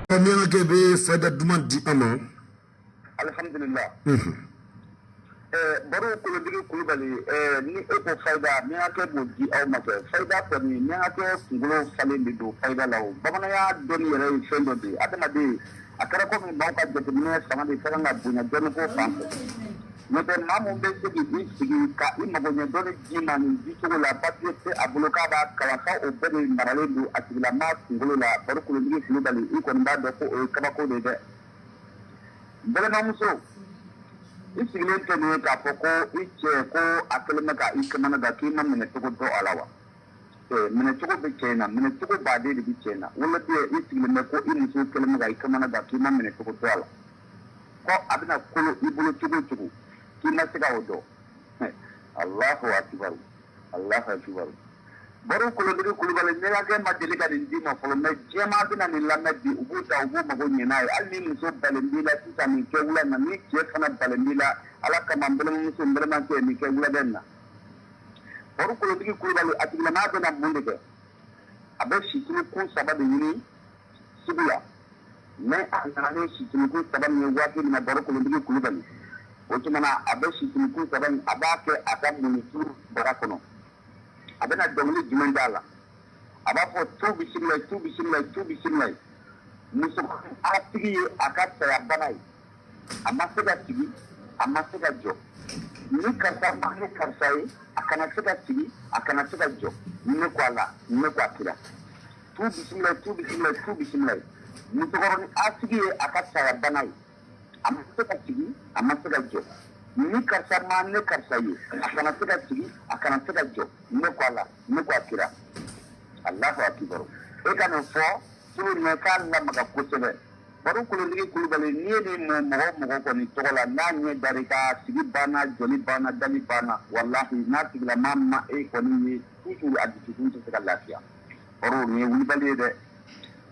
Miɲankakɛ bɛ fayida duman di an ma. Alhamdulillah. Baro Kolontigi Kulubali, ni e ko fayida, miɲankakɛ b'o di aw ma kɛ fayida kɔni. Miɲankakɛ kunkolo falen de don fayida la. O bamananya dɔnni yɛrɛ ye fɛn dɔ de ye. Adamaden, a kɛra komi maaw ka jateminɛ fanga de ka kan ka bonya dɔnniko fan fɛ. N'o tɛ, maa min bɛ se k'i sigi ka i mago ɲɛ dɔnni d'i ma nin di cogo la, papiye tɛ a bolo k'a b'a kalan, fo o bɛɛ de maralen don a tigilamaa kunkolo la. Baro Kolontigi Kulubali, i kɔni b'a dɔn ko o ye kabako de ye dɛ. N balimamuso, i sigilen tɛ nin ye k'a fɔ ko i cɛ ko a kɛlen bɛ ka i kamana gan, k'i ma minɛ cogo dɔn a la wa? Minɛ cogo bɛ cɛ in na, minɛ cogo baden de bɛ cɛ in na. Wala i sigilen bɛ ko i muso kɛlen bɛ ka i kamana gan, k'i ma minɛ cogo dɔn a la, ko a bɛna kolo i bolo cogo o cogo, k'i ma se ka o dɔn. Allahu akibaru, Allahu akibaru. Baro Kolontigi Kulubali, miɲankakɛ ma deli ka nin d'i ma fɔlɔ, mais diɲɛmaa bɛna nin lamɛn bi, u b'u ta, u b'u mago ɲɛ n'a ye. Hali ni muso balen b'i la sisan, nin kɛ wula na. Ni cɛ fana balen b'i la, Ala kama, n balimamuso, n balimakɛ, nin kɛ wulada in na. Baro Kolontigi Kulubali, a tigilamaa bɛna mun de kɛ? A bɛ situlu kun saba de ɲini sugu la. Mais a nana ni situlu kun saba min ye waati min na, Baro Kolontigi Kulubali, o tuma na a bɛ situlu kun saba in, a b'a kɛ a ka munitulu bara kɔnɔ. A bɛna dɔnkili jumɛn d'a la? A b'a fɔ: tu bisimila, tu bisimila, tu bisimila. Muso a tigi ye a ka saya bana ye, a ma se ka sigi, a ma se ka jɔ. Ni karisa ma ni karisa ye, a kana se ka sigi, a kana se ka jɔ. Ne ko a la, ne ko a kira, tu bisimila, tu bisimila, tu bisimila. Musokɔrɔnin a tigi ye a ka saya bana ye, a ma se ka sigi, a ma se ka jɔ. Ni karisa ma ne karisa ye, a kana se ka sigi, a kana se ka jɔ. Ne ko a la, ne ko a kira. Allahu akibaru. E ka nin fɔ tulu ɲɛ k'a lamaga kosɛbɛ. Baro Kolontigi Kulubali, n'i ye nin mɔ mɔgɔ o mɔgɔ kɔni tɔgɔ la, n'a ɲɛ dar'i ka sigi banna, jɔli banna, dali banna, walahi, n'a tigilama ma e kɔni ye toujours, a dusukun tɛ se ka lafiya. Baro, nin ye wulibali ye dɛ.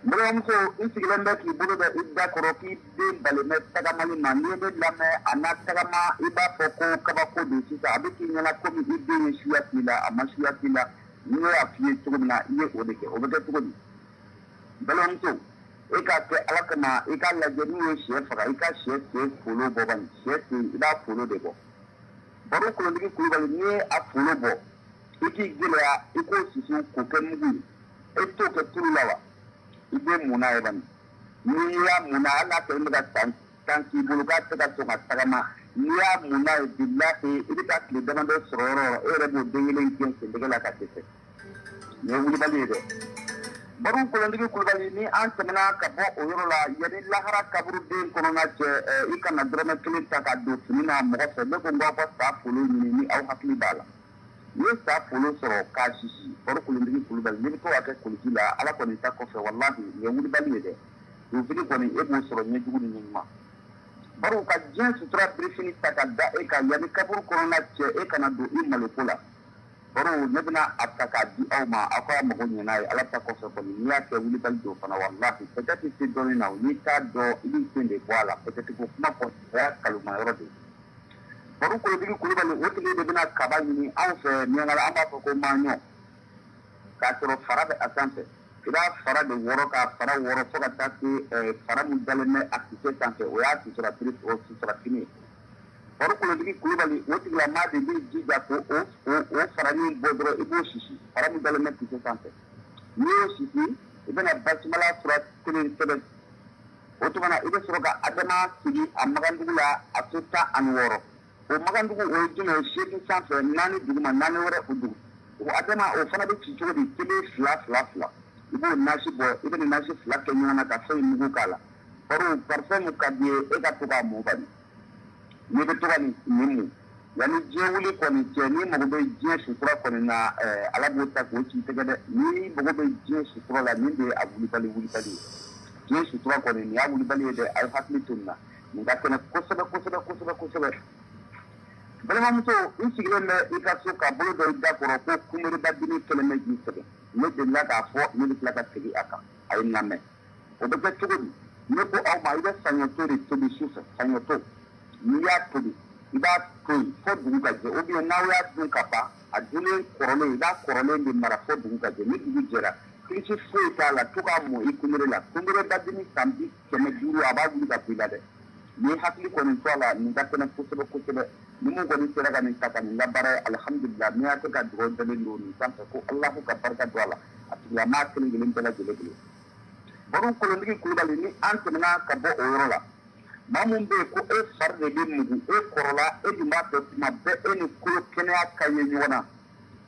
N balimamuso, i sigilen bɛ k'i bolo da i da kɔrɔ k'i den balen bɛ tagamali ma. N'i ye ne lamɛn, a na tagama, i b'a fɔ ko kabako don. Sisan a bɛ k'i ɲɛna komi i den ye suya k'i la. A ma suya k'i la. N'i y'a f'i ye cogo min na, i ye o de kɛ. O bɛ kɛ cogo di? Balimamuso, e k'a kɛ Ala kama, i k'a lajɛ, n'u ye sɛ faga, i ka sɛ sen folo bɔ bani. Sɛ sen, i b'a folo de bɔ. Baro Kolontigi Kulubali, n'i ye a folo bɔ, i k'i gɛlɛya, i k'o susu k'o kɛ mugu ye. E t'o kɛ tulu la wa? I bɛ mun n'a ye bani? N'i y'a mun n'a, hali n'a kɛlen bɛ ka san 10 k'i bolo k'a tɛ ka sɔn ka tagama, n'i y'a mun n'a ye, bilahi, i bɛ taa tile damadɔ sɔrɔ yɔrɔ o yɔrɔ, e yɛrɛ b'o den kelen gɛn sendɛgɛ la ka dɛsɛ. Nin ye wulibali ye dɛ. Baro Kolontigi Kulubali, ni an tɛmɛna ka bɔ o yɔrɔ la, yanni lahara kaburuden kɔnɔna cɛ, i kana dɔrɔmɛ kelen ta ka don fini na mɔgɔ fɛ. Ne ko n k'aw ka sa folo ɲini ni aw hakili b'a la. N'i ye sa folo sɔrɔ k'a sisi, Baro Kolontigi Kulubali, n'i bɛ to k'a kɛ koliji la, Ala kɔni ta kɔfɛ, walahi, nin ye wulibali ye dɛ. Donfini kɔni, e b'o sɔrɔ ɲɛjugu ni ɲɛɲuman. Baro, ka diɲɛ sutura birifini ta ka da e kan yanni kaburu kɔnɔna cɛ, e kana don i maloko la. Baro, ne bɛna a ta k'a di aw ma, aw ka mago ɲɛ n'a ye. Ala ta kɔfɛ kɔni, n'i y'a kɛ, wulibali don fana, walahi. Peut-être i tɛ dɔnni na, n'i t'a dɔn, i b'i sen de bɔ a la. Peut-être ko kuma kɔni, o y'a kaloma yɔrɔ de ye. Baro Kolontigi Kulubali, o tigi de bɛna kaba ɲini anw fɛ Miɲankala, an b'a fɔ ko maɲɔ, k'a sɔrɔ fara bɛ a sanfɛ. I b'a fara de wɔrɔ, k'a fara wɔrɔ fo ka taa se fara min dalen bɛ a kisɛ sanfɛ, o y'a sutura o sutura fini ye. Baro Kolontigi Kulubali, o tigilamaa de b'i jija k'o o faranin bɔ dɔrɔn, i b'o sisi, fara min dalen bɛ kisɛ sanfɛ. N'i y'o sisi, i bɛna basimala sura kelen sɛbɛn. O tuma na, i bɛ sɔrɔ ka adama sigi a magandugu la, a so 16. O magandugu, o ye jumɛn ye? Seegin sanfɛ, naani duguma, naani wɛrɛ o dugu. O adama, o fana bɛ ci cogo di? Kelen, fila, fila, fila. I b'o nasi bɔ, i bɛ nin nasi fila kɛ ɲɔgɔn na ka fɛn in mugu k'a la. Baro, parfum min ka di ye, e ka to k'a mun bani. N'i bɛ to ka nin mun, yanni diɲɛ wuli kɔni cɛ, n'i mago bɛ diɲɛ sutura kɔni na, Ala b'o ta k'o ci i tɛgɛ dɛ. N'i mago bɛ diɲɛ sutura la, nin de ye a wulibali wulibali ye. Diɲɛ sutura kɔni, nin y'a wulibali ye dɛ. A ye hakili to nin na, nin ka kɛnɛ kosɛbɛ, kosɛbɛ, kosɛbɛ, kosɛbɛ. Balimamuso, i sigilen bɛ i ka so ka bolo dɔ i da kɔrɔ ko kunbiriba dimi kɛlen bɛ k'i sɛgɛn. Ne delila k'a fɔ, ne bɛ tila ka segin a kan. A ye n lamɛn. O bɛ kɛ cogo di? Ne ko aw ma, i bɛ saɲɔto de tobi su fɛ. Saɲɔto, n'i y'a tobi, i b'a to yen fo dugu ka jɛ, ou bien n'aw y'a dun ka ban, a dunnen kɔrɔlen, i b'a kɔrɔlen de mara fo dugu ka jɛ. Ni dugu jɛra, Kilisi foyi t'a la, to k'a mɔ i kunbere la. Kunbere dadimi san 500, a b'a wuli ka bɔ i la dɛ. Ni hakili kɔni to a la, nin ka kɛnɛ kosɛbɛ kosɛbɛ. Ni mun kɔni sera ka nin ta ka nin labaara ye, alihamudulila. N'i y'a kɛ ka dugawu dalen don nin sanfɛ ko Alahu ka barika don a la, a tigilamaa kelen kelen bɛɛ lajɛlen bolo. Baro Kolontigi Kulubali, ni an tɛmɛna ka bɔ o yɔrɔ la, maa mun bɛ yen ko e fari de bɛ mugu, e kɔrɔla, e dun b'a fɛ tuma bɛɛ e ni kolo kɛnɛya ka ye ɲɔgɔn na,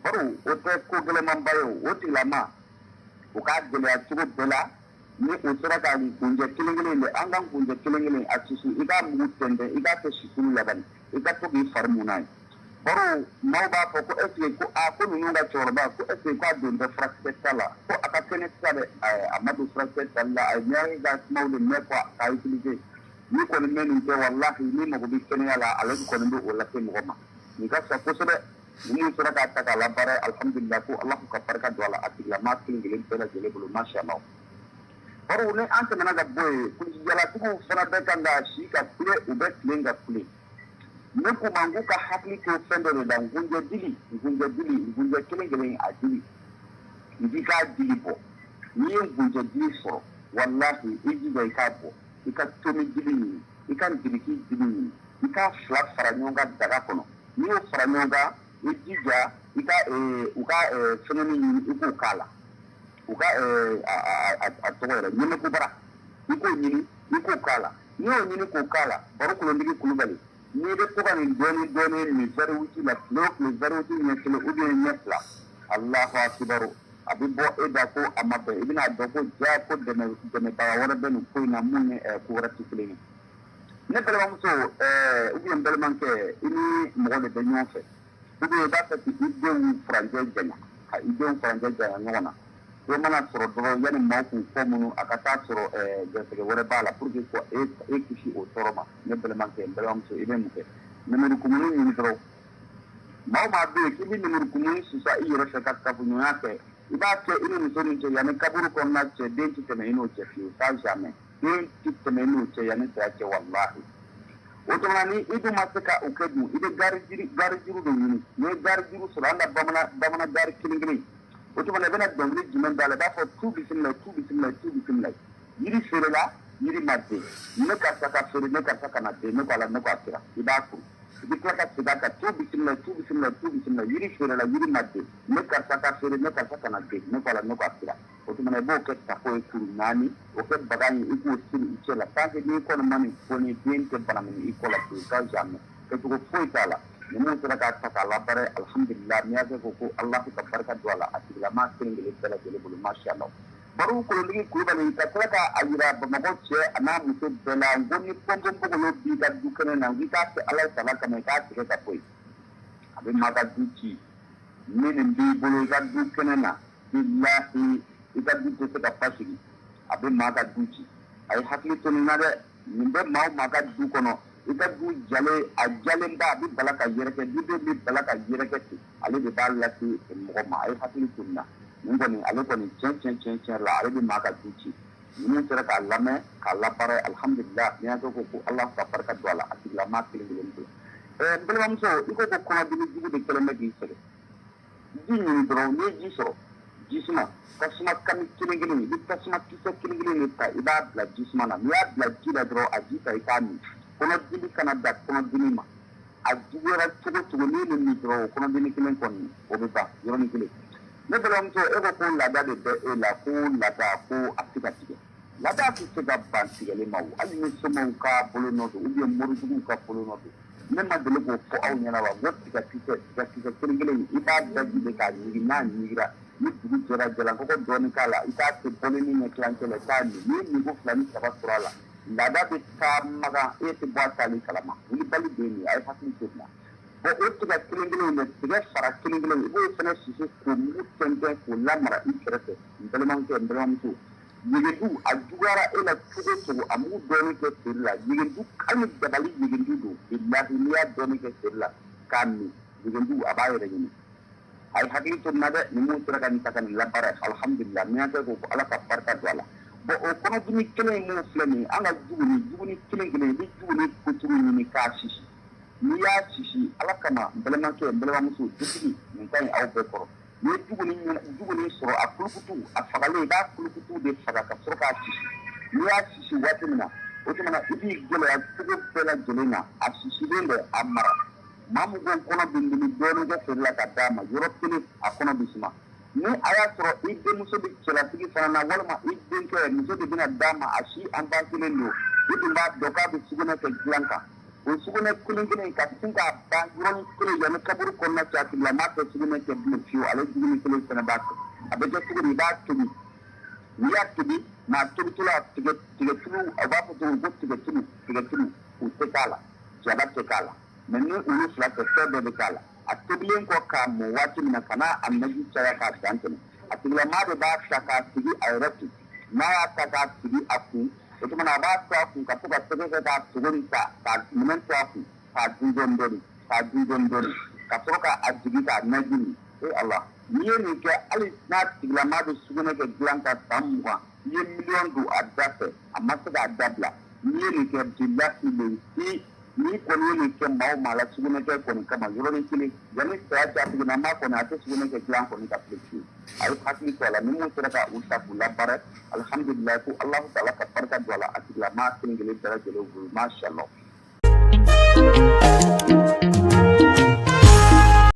baro o tɛ ko gɛlɛnmanba ye. O tigilamaa, o k'a gɛlɛya cogo bɛɛ la, ni o sera ka nkunjɛ kelen kelen de, an ka nkunjɛ kelen kelen a susu, i k'a mugu tɛntɛn, i k'a kɛ susuli laban, i ka to k'i fari mun n'a ye. Baro, maaw b'a fɔ ko est ce que ko aa ko ninnu ka cɛkɔrɔba, ko est ce que k'a don tɛ furakisɛ ta la, ko a ka kɛnɛ sisan dɛ. A ma don furakisɛ tali la, a ye ɲɛ ka kumaw de mɛn quoi k'a utiliser. Ni kɔni bɛ nin kɛ, walahi, ni mago bɛ kɛnɛya la, ale kɔni bɛ o lase mɔgɔ ma. Nin ka fisa kosɛbɛ. Ni min sera k'a ta k'a labaara, alihamudulila, ko Ala ka barika don a la, a tigilamaa kelen kelen bɛɛ lajɛlen bolo, masha Allah. Baro, ni an tɛmɛna ka bɔ yen, kulusijalatigiw fana bɛ kan ka si ka kule, u bɛ tilen ka kule. Ne ko ma, n k'u ka hakili to fɛn dɔ de la. Ngunjɛ dili, ngunjɛ dili, ngunjɛ kelen kelen a dili, n k'i k'a dili bɔ. N'i ye ngunjɛ dili sɔrɔ, walahi, i jija i k'a bɔ, i ka tomi dili ɲini, i ka ndiriki dili ɲini, i k'a fila fara ɲɔgɔn kan daga kɔnɔ. N'i y'o fara ɲɔgɔn kan, i jija i ka u ka fɛngɛnin ɲini, i k'o k'a la, u ka a tɔgɔ yɛrɛ, ɲɛmɛkubara, i k'o ɲini, i k'o k'a la. N'i y'o ɲini k'o k'a la, baro Kolontigi Kulubali, n'i bɛ to ka nin dɔɔni dɔɔni min verre huit la tile o tile, verre huit ɲɛ kelen ou bien ɲɛ fila, Alahu akibaru, a bɛ bɔ e da ko a ma bɛn. I bɛna dɔn ko ja ko dɛmɛbaga wɛrɛ bɛ nin ko in na, mun ni ko wɛrɛ tɛ kelen ye. Ne balimamuso ou bien n balimakɛ, i ni mɔgɔ de bɛ ɲɔgɔn fɛ, ou bien i b'a fɛ k'i denw furancɛ janya, ka i denw furancɛ janya ɲɔgɔn na, dɔ mana sɔrɔ dɔrɔn, yanni maaw k'u kɔ minnu, a ka taa sɔrɔ gɛrɛsɛgɛ wɛrɛ b'a la, pour que ko e kisi o tɔɔrɔ ma. Ne balimakɛ, n balimamuso, i bɛ mun kɛ? Nemurukumuni ɲini dɔrɔn. Maa o maa bɛ yen k'i bɛ nemurukumuni susa i yɛrɛ fɛ ka kafoɲɔgɔnya kɛ, i b'a kɛ i ni muso min cɛ, yanni kaburu kɔnɔna cɛ, den tɛ tɛmɛ i n'o cɛ fiyewu. Ça jamais, den tɛ tɛmɛ i n'o cɛ yanni saya cɛ, walahi. O tuma ni i dun ma se ka o kɛ dun, i bɛ gari juru de ɲini. N'i ye gari juru sɔrɔ, an ka bamanan gari kelen kelen, o tuma i bɛna dɔnkili jumɛn da la? I b'a fɔ tu bisimila, tu bisimila, tu bisimila, yiri feerela, yiri ma den, ne karisa ka feere, ne karisa kana den, ne ko ala, ne ko a kira. I b'a kuru, i bɛ tila ka segin a kan: tu bisimila, tu bisimila, tu bisimila, yiri feerela, yiri ma den, ne karisa ka feere, ne karisa kana den, ne ko ala, ne ko a kira. O tuma i b'o kɛ tako ye kuru naani, o kɛ bagan ye, i k'o siri i cɛ la. Tant que n'i kɔni ma nin fɔ, ni den tɛ bana minɛ i kɔ la pewu, ka jamais, kɛcogo foyi t'a la. Ni mun sera k'a ta k'a labaara, alihamudulila. N'i y'a kɛ ko Alahu ka barika don a la, a tigilamaa kelen kelen bɛɛ lajɛlen bolo, masha Allah. Baro Kolontigi Kulubali, ka tila k'a yira Bamakɔ cɛ a n'a muso bɛɛ la, n ko ni pɔnpɔnpogolo b'i ka du kɛnɛ na, n k'i k'a kɛ Ala tala kama, i k'a tigɛ ka bɔ yen. A bɛ maa ka du ci. Ni nin b'i bolo i ka du kɛnɛ na, bilahi, i ka du tɛ se ka basigi. A bɛ maa ka du ci. A ye hakili to nin na dɛ. Nin bɛ maa o maa ka du kɔnɔ, i ka du jalen, a jalenba, a bɛ bala ka yɛrɛkɛ, duden bɛ bala ka yɛrɛkɛ ten, ale de b'a lase mɔgɔ ma. A ye hakili to nin na. Nin kɔni, ale kɔni, tiɲɛ tiɲɛ tiɲɛ tiɲɛ la, ale bɛ maa ka du ci. Ninnu sera k'a lamɛn k'a labaara, alihamudulila. N'i y'a kɛ ko Ala ka barika don a la, a tigilamaa kelen kelen bolo. N balimamuso, i ko ko kɔnɔdimi jugu de kɛlen bɛ k'i sɛgɛn, ji ɲini dɔrɔn. N'i ye ji sɔrɔ, ji suma, tasuma kami kelen kelen, i bɛ tasuma kisɛ kelen kelen de ta, i b'a bila ji suma na. N'i y'a bila ji la dɔrɔn, a ji ta, i k'a min. Kɔnɔdimi kana da kɔnɔdimi ma, a juguyara cogo cogo, n'i ye nin min dɔrɔn, o kɔnɔdimi kelen kɔni, o bɛ ban yɔrɔnin kelen. Ne balimamuso, e ko ko laada de bɛ e la, ko laada ko a tɛ ka tigɛ. Laada tɛ se ka ban tigɛli ma o, hali ni somaw ka bolo nɔ don ou bien morijuguw ka bolo nɔ don. Ne ma deli k'o fɔ aw ɲɛna wa? N ko tigakisɛ, tigakisɛ kelen kelen, i b'a daji de k'a ɲigin. N'a ɲigira, ni dugu jɛra, jalankɔgɔ dɔɔni k'a la, i k'a kɛ bɔlini ɲɛ tilancɛ la, i k'a min. N'i ye minko fila ni saba sɔrɔ a la, laada bɛ taa magan, e tɛ bɔ a taali kalama. Wulibali bɛ yen, a ye hakili to nin na. Bon, o tiga kelen kelen in dɛ, tigɛ fara kelen kelen, i b'o fana susu k'o mugu tɛntɛn k'o lamara i kɛrɛfɛ. N balimakɛ, n balimamuso, yegendu a juguyara e la cogo o cogo, a mugu dɔɔni kɛ seri la. Yegendu, hali dabali yegendu don, bilahi, n'i y'a dɔɔni kɛ seri la k'a min, yegendu a b'a yɛrɛ ɲini. A ye hakili to nin na dɛ. Ni mun sera ka nin ta ka nin labaara, alhamdulillah. N'i y'a kɛ ko Ala ka barika don a la. Bon, o kɔnɔdimi kelen in mun filɛ nin ye, an ka juguni, juguni kelen kelen, i bɛ juguni kuturu ɲini k'a sisi. N'i y'a sisi, Ala kama, n balimakɛ, n balimamuso, dutigi, nin ka ɲi aw bɛɛ kɔrɔ. N'i ye duguni sɔrɔ, a kulukutu, a fagalen, i b'a kulukutu de faga ka sɔrɔ k'a sisi. N'i y'a sisi waati min na, o tuma na i b'i gɛlɛya cogo bɛɛ lajɛlen na, a sisilen dɛ, a mara. Maa min ko n kɔnɔ bɛ n dimi, dɔɔnin kɛ feere la ka d'a ma, yɔrɔ kelen a kɔnɔ bɛ suma. Ni a y'a sɔrɔ i denmuso bɛ cɛlasigi fana na, walima i denkɛ muso de bɛna d'a ma, a si an ba kelen don, i dun b'a dɔn k'a bɛ sugunɛ kɛ dilan kan, o sugunɛ kelen kelen ka sin k'a ban yɔrɔnin kelen yanni kaburu kɔnɔna cɛ, a tigilamaa tɛ sugunɛ kɛ bilen fiyewu. Ale dumuni kelen fana b'a kɛ. A bɛ kɛ cogo di? I b'a tobi. N'i y'a tobi, maa tobitɔla tigɛ tigɛtulu, a b'a fɔ cogo ko tigɛtulu, tigɛtulu u tɛ k'a la, jaba tɛ k'a la, mais ni olu fila tɛ, fɛn bɛɛ bɛ k'a la. A tobilen kɔ k'a mɔ waati min na, ka n'a a naji caya k'a dan tɛmɛ, a tigilamaa de b'a ta k'a sigi a yɛrɛ kun. N'a y'a ta k'a sigi a kun, o tuma na a b'a to a kun ka to ka tɛgɛ kɛ k'a sogo nin ta k'a minɛn to a kun, k'a dun dɔɔni dɔɔni, k'a dun dɔɔni dɔɔni, ka sɔrɔ k'a jigin k'a naji min. E Ala, n'i ye nin kɛ, hali n'a tigilamaa bɛ sugunɛ kɛ dilan kan san 20, i ye miliyɔn don a da fɛ, a ma se k'a dabila. N'i ye nin kɛ, bilahi le, n'i kɔni ye nin kɛ maa o maa la sugunɛkɛ kɔni kama, yɔrɔnin kelen, yanni saya cɛ, a tigilamaa kɔni a tɛ sugunɛ kɛ dilan kɔni kan bilen fiyewu. A ye hakili to a la. Ni mun sera ka u ta k'u labaara, alihamudulilayi, ko Alahu taala ka barika don a la, a tigilamaa kelen kelen bɛɛ lajɛlen bolo, masha Allah.